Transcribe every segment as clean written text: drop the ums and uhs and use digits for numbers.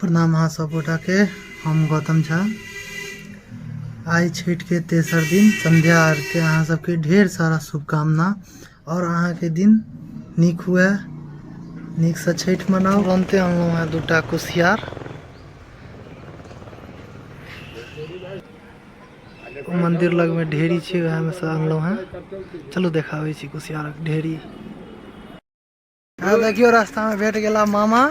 प्रणाम अहाँ सब गोटा के, हम गौतम झा। आइ छठि के तेसर दिन संध्या आर के अहाँ सबके ढेर सारा शुभकामना और अहाँ के दिन नीक हुए, नीक से छठि मनाउ। तुरंते अनलहुँ हेँ दूटा कुसियार, मंदिर लग में ढेरी छै, वएह में से अनलहुँ हेँ। चलू देखाबै छी कुसियारक ढेरी। हाँ देखियो रास्ता में भेट गेला मामा।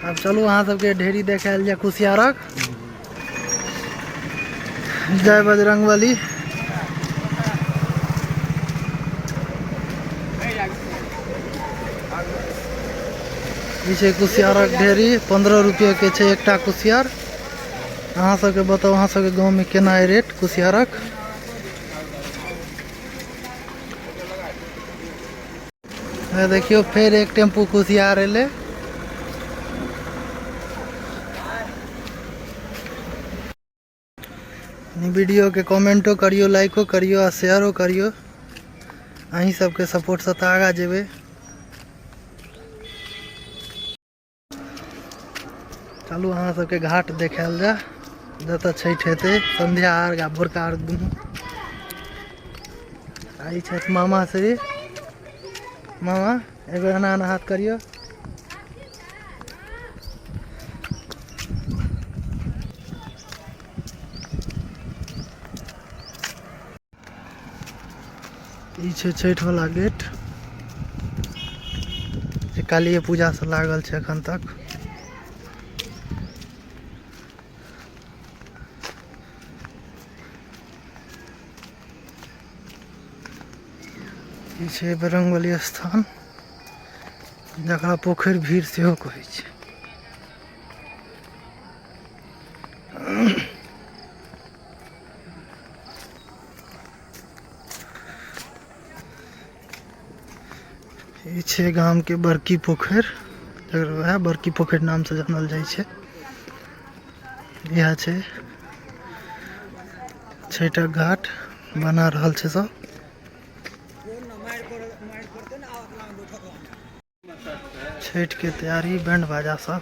अब चलू अहाँ सबके ढेरी देखायल जाय कुसियारक। जय बजरंगबली। ई छै कुसियारक ढेरी, 15 रुपये के छै एकटा कुसियार। अहाँ सबके बताउ अहाँ सबके गाँव में केना है रेट कुसियारक। देखियो फिर एक टेम्पू कुसियार एले। वीडियो के कमेंटो करियो, लाइको करियो आ शेयरो करियो। अहीं सबके सपोर्ट से तऽ आगा जेबै। चलू अहाँ सबके घाट देखायल जाय जतऽ छठि हेतै, संध्या अर्घ आ भोरका अर्घ दुनू। आ ई छथि मामा श्री। मामा एक बेर एना एना हाथ करियौ। ई छै छठि वाला गेट जे कालिए पूजा से लागल छै एखन तक। ई छै बजरंगबली स्थान, जकरा पोखरि भीड़ सेहो कहै छै। ई छै गाम के बड़की पोखरि, जकर वएह बड़की पोखरि नाम से जानल जाइ छै। इएह छै छठिक घाट, बना रहल छै सब। छठि के तैयारी, बैंड बाजा सब।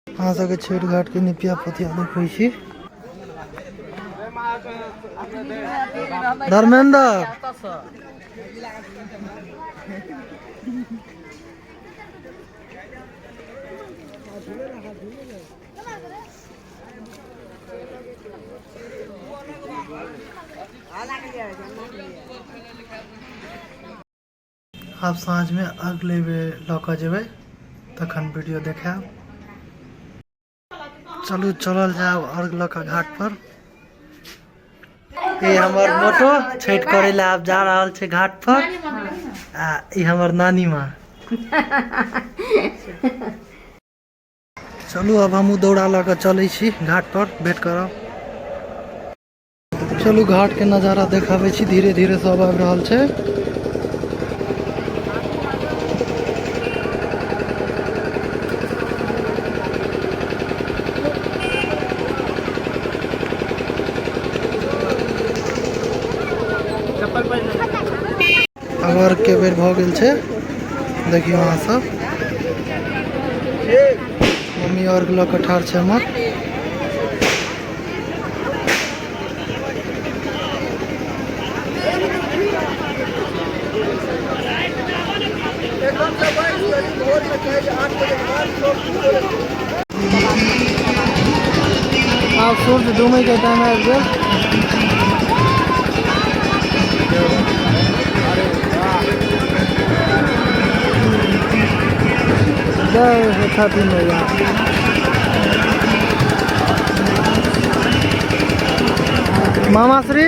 अहाँ सबके छठि घाट के निपिया पोतिया देखै छी। धर्मेंद्र आब साँझ में अर्घ लेबे लऽ कऽ जेबै, तखन वीडियो देखायब। चलू चलल जायब अर्घ लऽ कऽ घाट पर। ई हमर मोटो छठि करै लए आब जा रहल छै घाट पर, आ ई हमर नानी माँ। चलू अब हमहूँ दौड़ा लऽ कऽ चलै छी घाट पर, भेंट करब। चलू घाट के नजारा देखाबै छी। धीरे धीरे सब आबि रहल छै। अगर के बेर भऽ गेल छै, देखियौ अहाँ सब मम्मी अर्घ लऽ कऽ ठाढ़ छै हमर। आब सूर्य डूबै के टाइम आबि गेल। जय हो छठी मैया। मामा श्री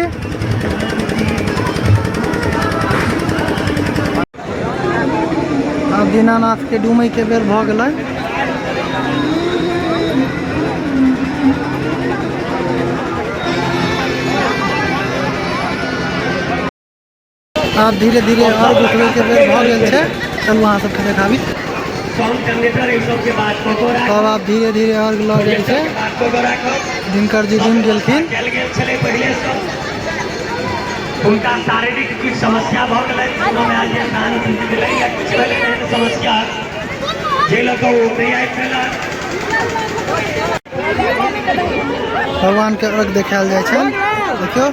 आब दीनानाथ के डूमै के बेर भऽ गेलै। आब धीरे धीरे अर्घ उठबै के बेर भऽ गेल छै। चलू अहाँ सबके देखाबी। तब आब धीरे धीरे अर्घ लऽ जाइ छै। दिनकर जी डूमि गेलखिन। हुनका शारीरिक किछु समस्या भऽ गेलनि, सुनऽमे आयल जे कान टूटि गेलै या किछु भेलै एहन समस्या, जाहि लऽ कऽ ओ नहि आबि पेला। भगवान के अर्घ देखायल जाइ छनि, देखियौ।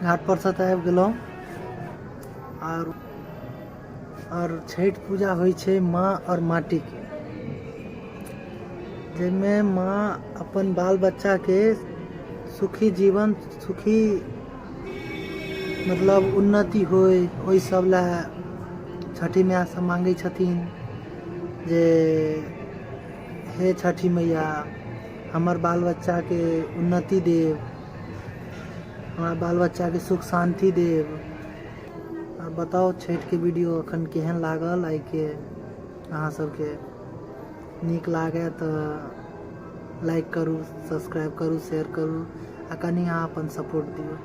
घाट पर से तऽ आबि गेलहुँ। आओर छठि पूजा होइ छै माँ आओर माटीके, जाहिमे माँ अपन बाल बच्चाके सुखी जीवन, सुखी मतलब उन्नति होइ, ओहि सब लए छठि मैयासँ माँगै छथिन जे हे छठि मैया, हमर बाल बच्चाके उन्नति देब, हमरा बाल बच्चाके सुख शान्ति देब। आओर बताउ छठिके वीडियो एखन केहन लागल आइके? अहाँ सबके नीक लागै तऽ लाइक करू, सब्सक्राइब करू, शेयर करू आ कनि अहाँ अपन सपोर्ट दियौ।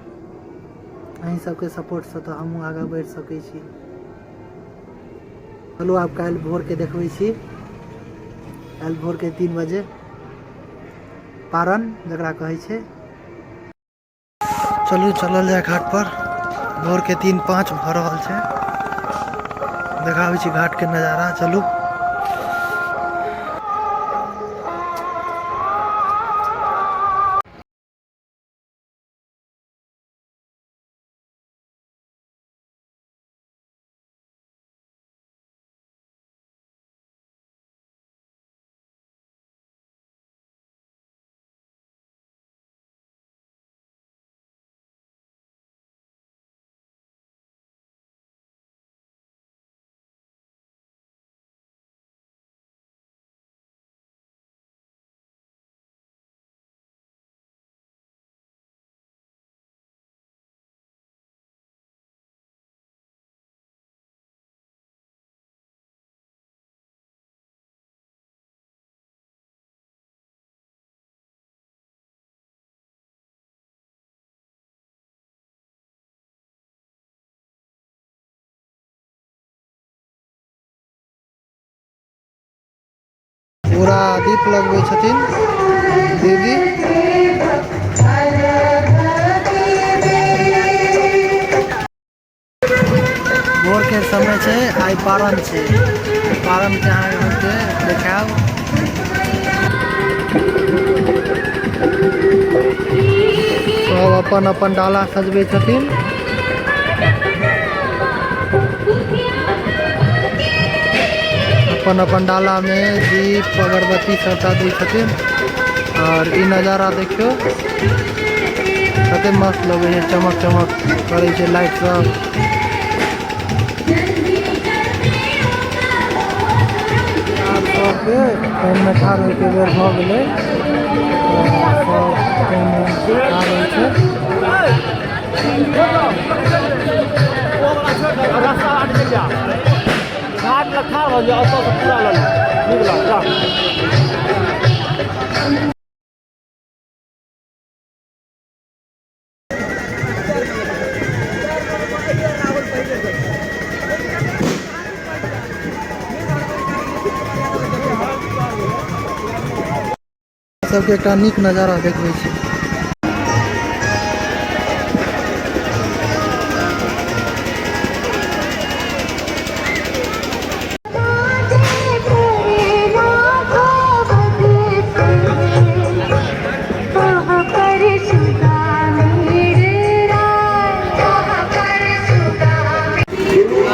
अहीं सबके सपोर्टसँ तऽ हमहूँ आगाँ बढ़ि सकै छी। चलू आब काल्हि भोरके देखबै छी। काल्हि भोरके 3 बजे पारन जकरा कहै छै। चलू चलल जाय घाट पर। भोर के 3:05 भऽ रहल छै। देखाबै छी घाट के नजारा। चलू पूरा दीप लगबै छथिन दीदी। भोर के समय छै, आइ पारण छै। पारण के अहाँ सबके देखायब। सब अपन अपन डाला सजबै छथिन। अपन अपन डाला में दीप अगरबत्ती सबटा दै छथिन। और ई नजारा देखियौ कते मस्त लगै छै, चमक चमक करै छै लाइट सब। आब सबके पानि में ठाढ़ होइके बेर भऽ गेलै, सब पानि में ठाढ़ होइ छै। घाट लग ठाढ़ भऽ जाउ, ओतऽसँ पूरा लऽ लिअ। नीक लागत। सबके एकटा नीक नजारा देखबै छी।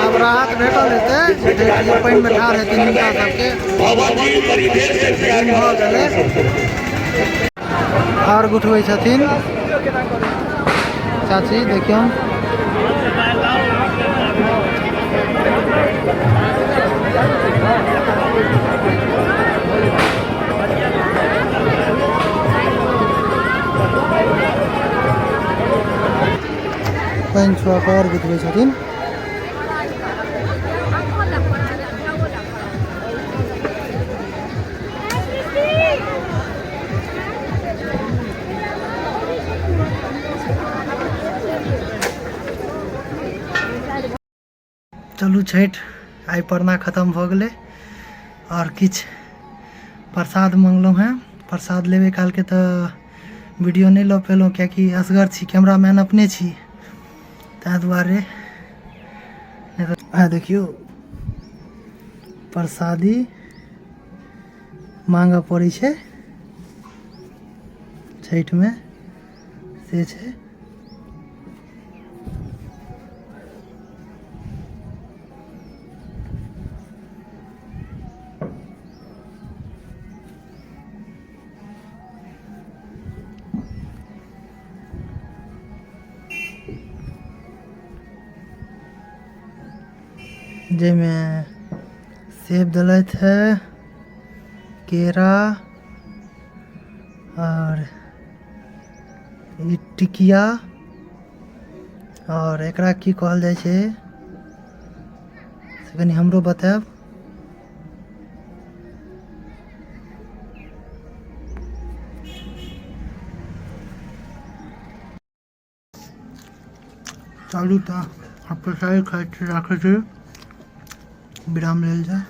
आब राहत भेटल हेतै जे पानि में ठाढ़ हेतै हिनका सबके। दिन भऽ गेलै। अर्घ उठबै छथिन चाची, देखियौ। पानि छुआ कऽ अर्घ उठबै छथिन। चलू छठि आइ परना खतम भऽ गेलै आओर किछु प्रसाद मङ्गलहुँ हेँ। प्रसाद लेबे कालके तऽ वीडियो नहि लऽ पेलहुँ, किएकि असगर छी, कैमरामैन अपने छी, ताहि दुआरे। आ देखियौ, प्रसादी मांगऽ पड़ै छै छठिमे, से छै। जाहिमे सेब देलथि है, केरा आओर ई टिकिया, आओर एकरा की कहल जाइ छै से कनि हमरो बतायब। चलू तऽ आब प्रसादी खाइ छी, राखै छी, विराम लेल जाय।